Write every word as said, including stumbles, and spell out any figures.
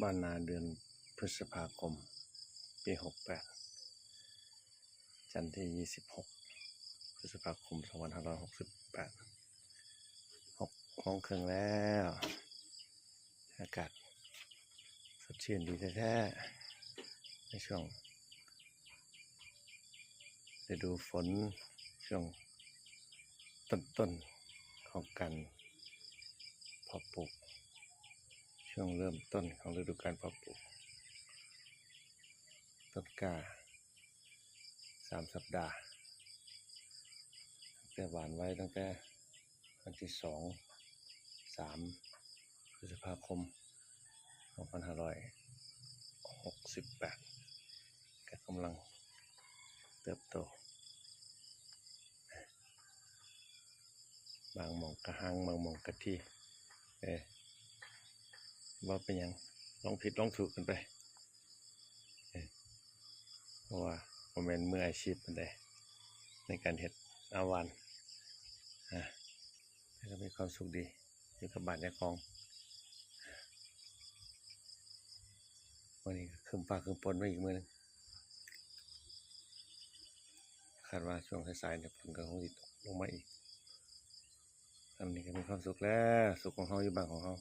บ้านนาเดือนพฤษภาคม ปีหกแปด จันทร์ที่ยี่สิบหก พฤษภาคม สองพันห้าร้อยหกสิบแปด หกโมงครึ่งแล้ว อากาศสดชื่นดีแท้ๆ ในช่วงฤดูฝน ช่วงต้นๆ ของการเพาะปลูก ช่วงเริ่มต้นของฤดูการเพาะปลูก ต้นกล้า สามสัปดาห์ ตั้งแต่หว่านไว้ตั้งแต่วันที่สอง สาม พฤษภาคม สองพันห้าร้อยหกสิบแปด ก็กำลังเติบโต บางหม่องกะฮัง บางหม่องกะที่ เออ บ่เป็นหยัง ลองผิดลองถูกกันไป เออ เพราะว่าบ่แม่นมืออาชีพปานใดในการเฮ็ดอาหว่าน อ่ะ แต่ก็มีความสุขดี อยู่กับบ้านเจ้าของ มื้อนี้ก็ครึ้มฟ้าครึ้มฝนมาอีกมื้อหนึ่ง คาดว่าช่วงสายๆเนี่ยฝนก็คงสิตกลงมาอีก อันนี้ก็มีความสุขแล้ว สุขของเฮาอยู่บ้านของเฮา